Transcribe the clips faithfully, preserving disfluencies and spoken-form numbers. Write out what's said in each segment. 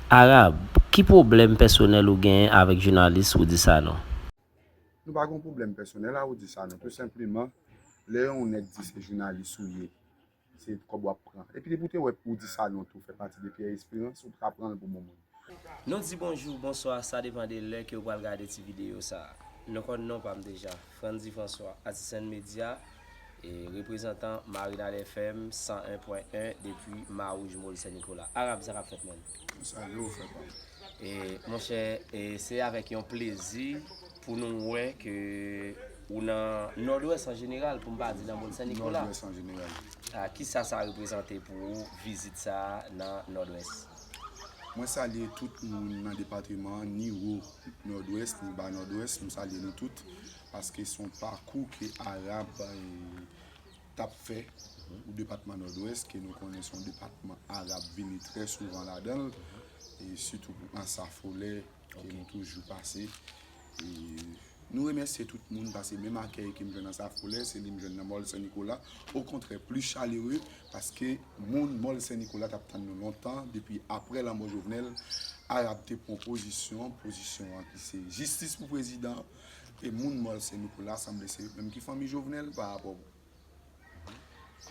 Arab, ki pwoblèm pèsonèl ou genyen avèk jounalis Roudy Sanon? Nou pa gen pwoblèm pèsonèl a Roudy Sanon. Tou senpleman, lè yon nèg di se jounalis ou ye, se kòb w ap pran. Epi depi w te wè Roudy Sanon tou fè pati de Pierre Espérance, ou t ka pran l pou bon moun. Nou di bonjou, bonswa, sa depann de lè ke w pral gade ti videyo sa a. Nou konn non pa m deja, Frandy François, Artisan Media, e reprezantan Marinal F M san en pwen en depi Mawouj Mòl Sen Nikola. Arab, sa k ap fèt, menn? Salye w, frè pa m. E, monchè, e se avèk yon plezi pou nou wè ke ou nan Nòdwès an jeneral, pou m pa di nan Mòl Sen Nikola. Nòdwès an jeneral. A, kisa sa reprezante pou ou, vizit sa a nan Nòdwès? Mwen salye tout moun nan depatman an, ni wo Nòdwès, ni ba Nòdwès, m salye nou tout, paske se yon pakou ke Arab, eh, t ap fè pou depatman Nòdwès, ke nou konnen se yon depatman Arab vini trè souvan ladan l, e sitou pou Ansa Folè, ke nou toujou pase. E nou remèsye tout moun, paske menm akèy ke m jwenn Ansa Folè, se li m jwenn nan Mòl Sen Nikola, okontrè, pli chalere, paske moun Mòl Sen Nikola t ap tann nou lontan, depi aprè lanmò Jovenel, Arab te pran pozisyon, pozisyon an ki se jistis pou prezidan, e moun Mòl Sen Nikola sanble se yo menm ki fanmi Jovenel pa rapò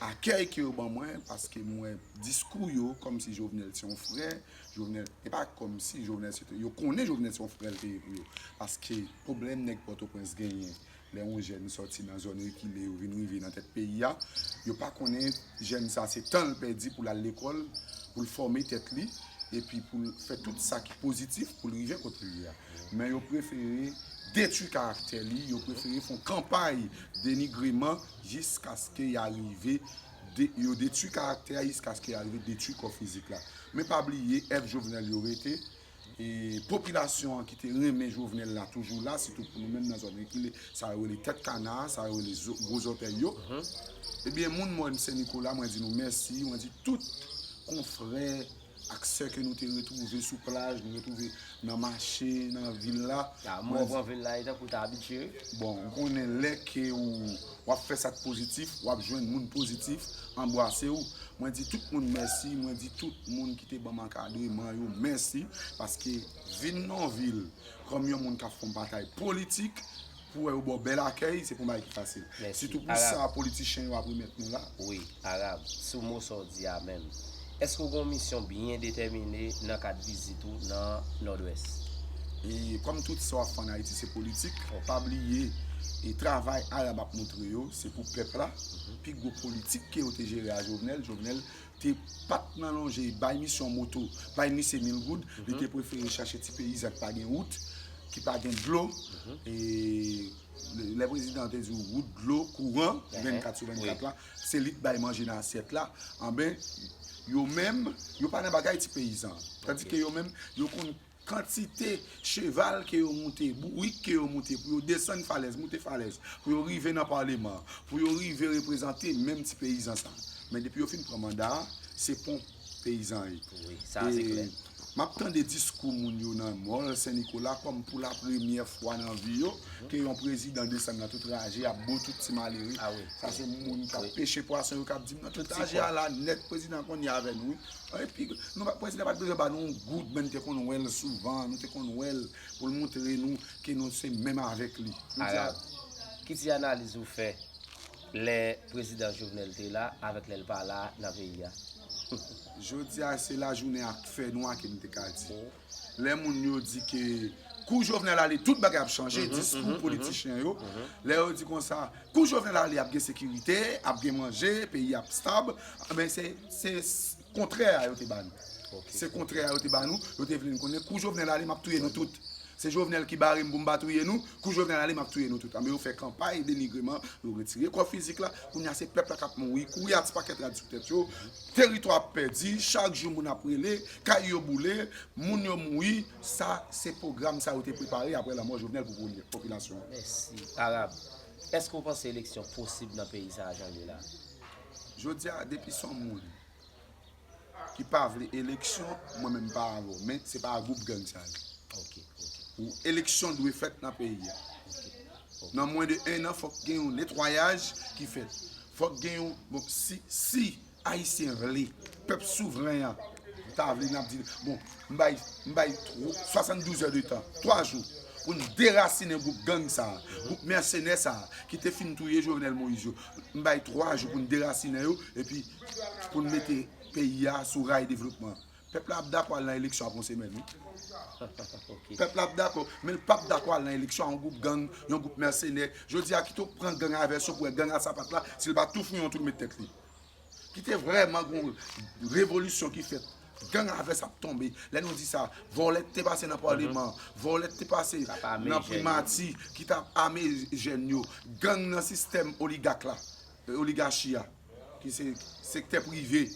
akèy ke yo ban mwen, paske m wè diskou yo kòmsi Jovenel se yon frè, Jovenel, e pa kòmsi Jovenel se te, yo konnen Jovenel se yon frè l te ye pou yo, paske pwoblèm nèg Pòtoprens genyen, lè yon jèn sòti nan zòn rekile yo vin rive nan tèt peyi a, yo pa konnen jèn sa se tan l pèdi pou l al lekòl, pou l fòme tèt li, epi pou l fè tout sa ki pozitif pou l rive kot li ye a. Men yo prefere detwi karaktè li, yo prefere fè yon kanpay denigreman jiskaske y arive de, yo detwi karaktè a jiskaske y arive detwi kò fizik la. Men pa bliye, èv Jovenel yo rete, e popilasyon an ki te renmen Jovenel la toujou la, sitou pou nou menm nan zòn rekile, sa yo rele tèt kana, sa yo rele zo- gwo zòtèy yo. Ebyen, moun Mòn Sen Nikola, mwen di nou mèsi, mwen di tout konfrè ak sè ke nou te retwouve sou plaj, nou retwouve nan mache, nan vil la. A, mwen pran vil la, e tankou w ta abitye. Bon, ou konnen lè ke ou, w ap fè sa k pozitif, w ap jwenn moun pozitif, anbrase w. Mwen di tout moun mèsi, mwen di tout moun ki te ban m ankadreman yo mèsi, paske vin nan yon vil kòm yon moun k ap fè yon batay politik, pou wè yo ba w bèl akèy, se pa yon bagay ki fasil. Sitou pou sa politichen yo ap remèt nou la. Wi, Arab, sou mo sa w di a menm. Èske w gen yon misyon byen detèmine nan kad vizit ou nan Nòdwès? E kòm tout sa w ap fè ann Ayiti se politik, pa bliye, e travay Arab ap montre yo, se pou pèp la. Pi gwo politik ke yo te jere a Jovenel, Jovenel te pa t nan lonje bay misye yon moto, bay misye mil goud, li te prefere chache ti peyizan ki pa gen wout, ki pa gen dlo, e lè prezidan an te di w wout, dlo, kouran, vennkat sou vennkat la, se li t bay manje nan asyèt la, anben, yo menm, yo pa nan bagay ti peyizan. Tandike yo menm, yo konn kantite cheval ke yo moute, bourik ke yo moute, pou yo desann falèz, moute falèz, pou yo rive nan paleman, pou yo rive reprezante menm ti peyizan sa. Men depi yo fin pran manda a, se pon peyizan ye. Wi, sa se klè. M ap tande diskou moun yo nan Mòl Sen Nikola kòm pou la premyè fwa nan vi yo, ke yon prezidan desann nan tout raje ap bo tout ti malere. Sa se moun k ap peche pwason yo k ap di m nan tout raje a la nèt, prezidan konn ye avè nou wi. Epi, nou pa, prezidan pa t bezwen ba nou yon goud, men nou te konn wè l souvan, nou te konn wè l pou l montre nou ke nou se menm avèk li. Nou di a, Ki ti analiz ou fè lè prezidan Jovenel te la avèk lè l pa la nan peyi a? Jodi a, se lajounen ak fènwa ke m te ka di. Lè moun yo di ke kou Jovenel ale, tout bagay ap chanje, diskou politichen yo. Lè yo di konsa, kou Jovenel ale, ap gen sekirite, ap gen manje, peyi ap stab, men se, se kontrè a yo te ba nou. Se kontrè a yo te ba nou, yo te vle n konnen kou Jovenel ale, m ap touye nou tout. Se Jovenel ki bare m pou m pa touye nou, kou Jovenel ale, m ap touye nou tout. Anben yo fè kanpay denigreman, yo retire kò fizik la, kounye a se pèp la k ap mouri, kouri a ti pakèt rad sou tèt yo, teritwa ap pèdi, chak jou moun ap rele, kay yo boule, moun yo mouri, sa se pwogram sa yo te prepare aprè lanmò Jovenel pou popilasyon an. Mèsi. Arab, èske w panse eleksyon posib nan peyi sa a jan l ye la? Jodi a, depi se yon moun ki pa vle eleksyon, mwen menm m pa avè w, men se pa a gwoup gang sa yo. Pou eleksyon dwe fèt nan peyi a. Nan mwen de en an, fòk gen yon netwayaj ki fèt. Fòk gen yon, bon, si, si Ayisyen vle, pèp souvren an, ta vle n ap di, bon, m bay, m bay twa, swasanndouz è de tan, twa jou, pou n derasinen gwoup gang sa a, gwoup mèsenè sa a, ki te fin touye Jovenel Moïse yo. M bay twa jou pou n derasinen yo, epi pou n mete peyi a sou ray devlopman. Pèp la ap dakò al nan eleksyon apre yon semèn, wi. Pèp la ap dakò, men l p ap dakò al nan eleksyon a yon gwoup gang, yon gwoup mèsenè. Jodi a, kite w pran gang a vès yo pou wè gang a sapat la, si l pa tou fouye yon twou l met tèt li. Kite vrèman gon revolisyon ki fèt. Gang a vès ap tonbe. Lè nou di sa, vòlè t te pase nan paleman, vòlè t te pase nan primati, ki t ap ame jèn yo. Gang nan sistèm oligak la, oligachi a, ki se sektè prive.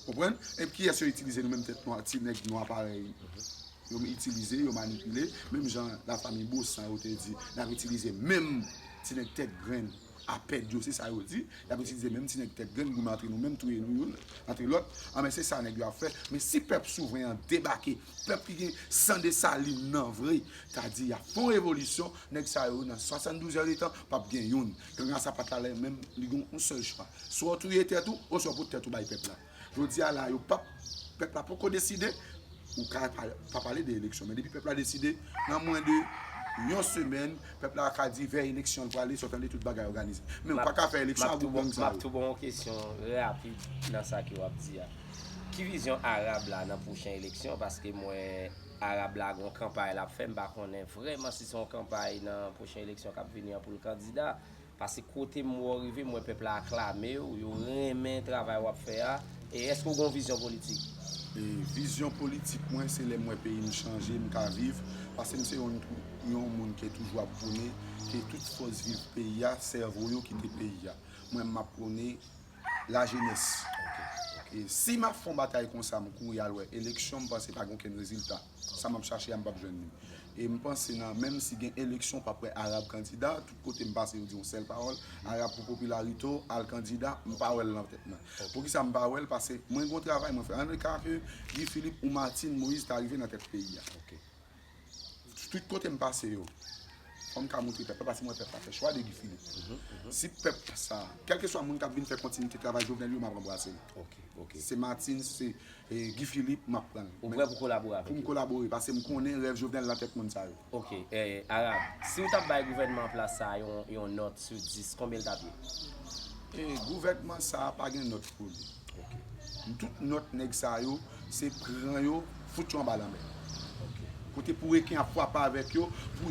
Konprann? Epi kiyès yo itilize? Nou menm tèt nwa, ti nèg nwa parèy. Yo itilize, yo manipile. Menm jan lafanmi Bosan yo te di, n ap itilize menm ti nèg tèt grenn a pèd yo, se sa yo di. Y ap itilize menm ti nèg tèt grenn, goumen antre nou menm, touye nou youn antre lòt. Anben, se sa nèg yo ap fè. Men si pèp souvren an debake, pèp ki gen san Desalin nan vre, ta di y ap fè yon revolisyon, nèg sa yo nan swasanndouz è de tan, p ap gen youn. Gang a sapat la, lè menm, li gen yon sèl chwa. Swa w touye tèt ou, oswa w pot tèt ou bay pèp la. Jodi a la, yo p ap, pèp la poko deside, ou ka pa, pa pale de eleksyon, men depi pèp la deside, nan mwen de yon semèn, pèp la ka di vè eleksyon l prale, sòtan de tout bagay òganize. Men ou pa ka fè eleksyon ak gwoup gang sa yo. M ap tou bon yon kesyon rapid nan sa ke w ap di a. Ki vizyon Arab la nan pwochen eleksyon? Paske m wè Arab la gon kanpay l ap fè, m pa konnen vrèman si se yon kanpay nan pwochen eleksyon k ap vini an pou l kandida. Paske kote m wè w rive, m wè pèp la aklame w, yo renmen travay w ap fè a. E èske w gen yon vizyon politik? E vizyon politik mwen, se lè m wè peyi m chanje, m ka viv. Paske m se yon, yon moun ki toujou ap pwone ke tout fòs viv peyi a, sèvo yo kite peyi a. Mwen, m ap pwone lajenès. E si m ap fè yon batay konsa, m kouri al wè eleksyon, m panse pa gen okenn rezilta. Sa m ap chache a, m p ap jwenn li. E m panse nan, menm si gen eleksyon, w p ap wè Arab kandida. Tout kote m pase, yo di yon sèl pawòl, Arab pou popilarite w, al kandida, m pa wè l nan tèt mwen. Poukisa m pa wè l? Paske mwen gen yon travay mwen fè. An ka ke Guy Philippe ou Martine Moïse ta rive nan tèt peyi a. Tout kote m pase yo, fò m ka montre pèp la, paske m wè pèp la fè chwa de Guy Philippe. Si pèp sa, kèlkeswa moun k ap vin fè kontinite travay Jovenel yo, m ap anbrase l. Se Martine, se e, Guy Philippe, m ap pran l. Ou prè pou kolabore avèk yo? Pou m kolabore, paske m konnen rèv Jovenel nan tèt moun sa yo. Ok, e, Arab, si w t ap bay gouvènman an plas sa a yon, yon nòt sou dis, konbyen l t ap ye? E, gouvènman sa a pa gen nòt pou li. Tout nòt nèg sa yo, se pran yo, fout yo anba lanmè. Kote pou reken ap frape avèk yo, pou,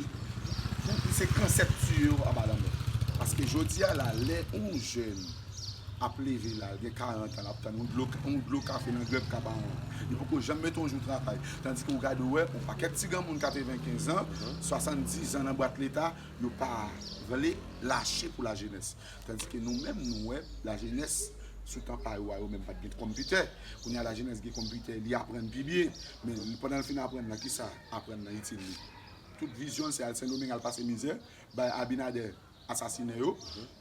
pou se kansè k tiye yo anba lanmè. Paske jodi a la, lè yon jèn ap leve la, l gen karant an, l ap tann yon dlo, yon dlo kafe nan Glèb Kabaran. Li poko janm mete yon jou travay. Tandike ou gade ou wè, yon pakèt ti granmoun katrevenkenz an, swasanndiz an nan bwat leta, yo pa vle lache pou lajenès. Tandike nou menm, nou wè, lajenès, sou tan pa yo a, yo menm pa t gen konpitè. Kounye a, lajenès gen konpitè, li aprann pi byen. Men pandan l fin aprann nan, kisa aprann nan itil li? Tout vizyon l, se al Sendomeng, al pase mizè, bay Abinader asasinen yo.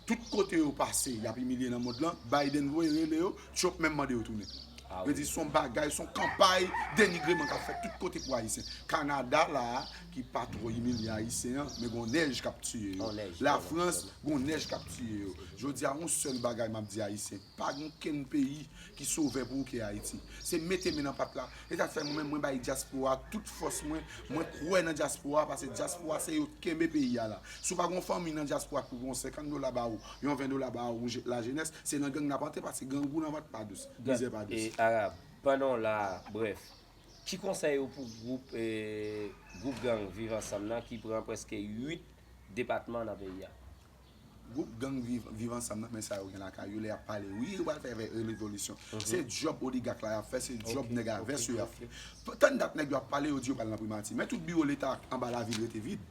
Tout kote yo pase, y ap imilye nan mond lan. Biden voye rele yo, Trump menm mande yo tounen. Yo di se yon bagay, se yon kanpay denigreman k ap fèt tout kote pou Ayisyen. Kanada la a, ki pa twò imilye Ayisyen an, men gon nèj k ap tiye yo. Lafrans, gon nèj k ap tiye yo. Jodi a, yon sèl bagay m ap di Ayisyen, pa gen okenn peyi ki sovè pou ou ke Ayiti. Se mete men nan pat la. E sa k fè mwen menm, mwen bay dyaspora tout fòs mwen. Mwen kwè nan dyaspora, paske dyaspora se yo k kenbe peyi a la. Si w pa gen yon fanmi nan dyaspora k pou gen yon senkant dola ba ou, yon ven dola ba ou, yon je-, lajenès, se nan gang n ap antre, paske grangou nan vant pa dous, mizè pa dous. E, Arab, pandan w la a, brèf, ki konsèy ou pou gwoup, e, gwoup gang Viv Ansanm nan ki pran prèske uit depatman nan peyi a? Gwoup gang Viv, Viv Ansanm nan, men sa yo gen lakay yo, lè y ap pale, wi, yo pral fè revolisyon. Se djòb oligak la y ap fè, se djòb nèg a vès yo y ap fè. Tann dat nèg yo ap pale, yo di yo pral nan primati. Men tout biwo leta anba lavil rete vid.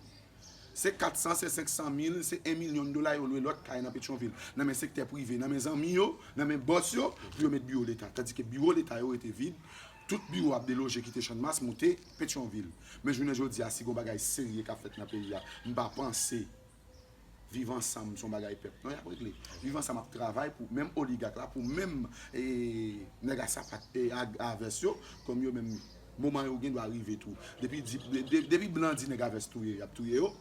Se kat san, se senk san mil, se en milyon dola yo lwe lòt kay nan Petyonvil, nan men sektè prive, nan men zanmi yo, nan men bòs yo, pou yo met biwo leta. Tandike biwo leta yo rete vid. Tout biwo ap deloje kite Channmas, moute Petyonvil. Men jounen jodi a, si gon bagay serye k ap fèt nan peyi a, m pa panse Viv Ansanm se yon bagay pèp. Non, y ap regle. Viv Ansanm ap travay pou menm oligak la, pou menm, e, nèg a sapat, e, a, a vès yo, kòm yo menm, moman yo gen dwa rive tou. Depi di, de, de, depi blan di nèg a vès touye, y ap touye yo.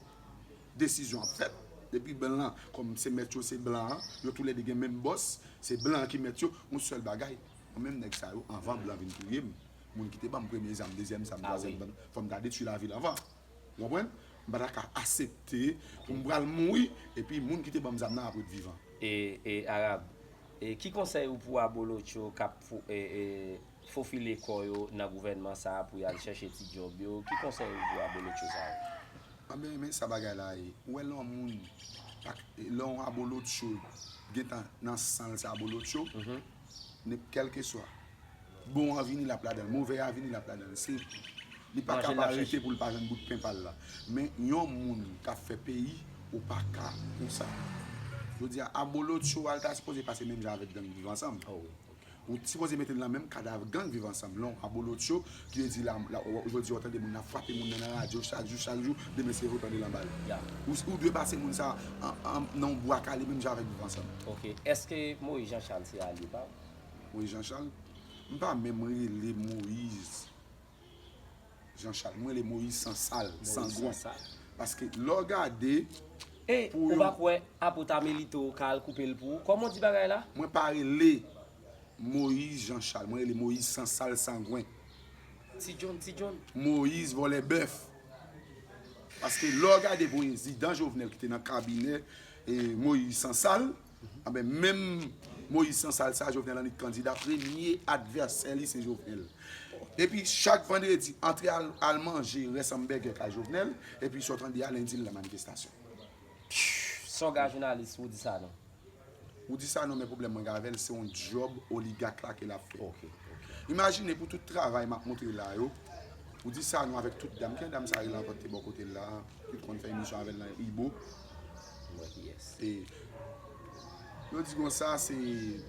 Desizyon ap fèt. Depi blan, kòm se mèt yo, se blan an, yo toulède gen menm bòs, se blan an ki mèt yo, yon sèl bagay. Mwen menm nèg sa yo, anvan blan vin touye m, Moun ki te ban m premye zam, dezyèm zam, twazyèm zam, fò m ta detwi lavil anvan. Ou konprann? M pa ta ka aksepte pou m pral mouri, epi moun ki te ban m zam nan ap ret vivan. E, e Arab, e ki konsèy ou pou abolotcho k ap fo, e, e, fofile kò yo nan gouvènman sa a pou y al chèche ti djòb yo? Ki konsèy ou pou abolotcho sa yo? Anben, men sa bagay la ye. Ou wè lè yon moun, lè yon abolotcho gentan nan san l se abolotcho, kèlkeswa. Bon an vini l ap ladan l, movè a vini l ap ladan l. Se, li pa ka pa rete pou l pa jwenn bout pen pa l la. Men yon moun k ap fè peyi, ou pa ka konsa. Jodi a, abolotcho a, l ta sipoze pase menm jan avèk gang Viv Ansanm. Ou sipoze mete l nan menm kad ak gang Viv Ansanm. Non, abolotcho, ki vle di la, la, jodi a, w tande moun ap frape moun nan, nan radyo chak jou, chak jou, demen se yo tande l anba l. Ou, ou dwe pase moun sa a nan yon bwa kale menm jan avèk Viv Ansanm. Ok. Èske Moïse Jean Charles se alye pa w? Moïse Jean Charles? M pa menm rele Moïse Jean Charles, mwen rele Moïse Sansal, sangwen. Paske lè w gade, e, pou ou pa kwè Apot Amelito ka al koupe l pou ou? Kòman w di bagay la? Mwen pa rele Moïse Jean Charles, mwen rele Moïse Sansal, sangwen. Ti John, Ti John. Moïse vòlè bèf. Paske lè w gade prezidan Jovenel ki te nan kabinè, e, Moïse Sansal, anben, menm Moïse Sansal sa, Jovenel annik kandida, premye advèsè li se Jovenel. Epi chak vandredi, antre al, al manje rès anbègè kay Jovenel, epi sa w tande a lendi l nan manifestasyon. Sa w gade jounalis Rudy Sanon? Rudy Sanon, men pwoblèm mwen avè l, se yon djòb oligak la ke l ap fè. Ok, ok. Imajine pou tout travay m ap montre la yo, Rudy Sanon avèk tout dam, ki dam sa rele an vant te bò kote l la, ki t konn fè emisyon avè l nan Ibo. Mwen ki yès. E yo di konsa, se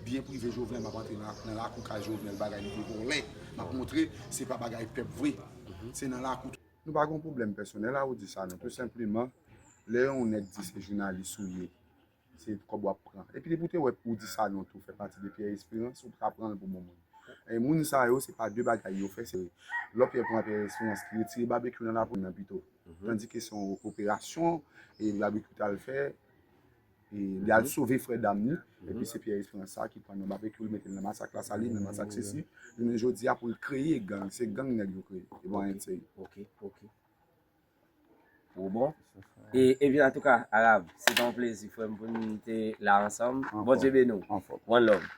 byen prive Jovenel m ap antre nan, nan lakou kay Jovenel, bagay li te vòlè. M ap montre, se pa bagay pèp vre. Se nan lakou. Nou pa gen pwoblèm pèsonèl a Rudy Sanon, tou senpleman, lè yon nèg di se jounalis ou ye, se kòb w ap pran. Epi depi w te wè Rudy Sanon tou fè pati de Pierre Espérance, ou pa pran l pou bon moun. E moun sa yo, se pa de bagay yo fè, se lè Pierre pran Pierre Espérance ki retire Babekyou nan lapolis nan pito. Tandike se yon operasyon e Babekyou t al fè, e li al sove frè dam ni, epi se Pierre Espérance sa ki pran non Babekyou, l mete l nan masak Lasalin, nan masak sesi, jounen jodi a pou l kreye gang, se gang nèg yo kreye, e pa anyen de serye. Ok, ok. Ou bon? E, epi antouka, Arab, se te yon plezi, frè m, pou n te la ansanm. Bondye beni w. One love.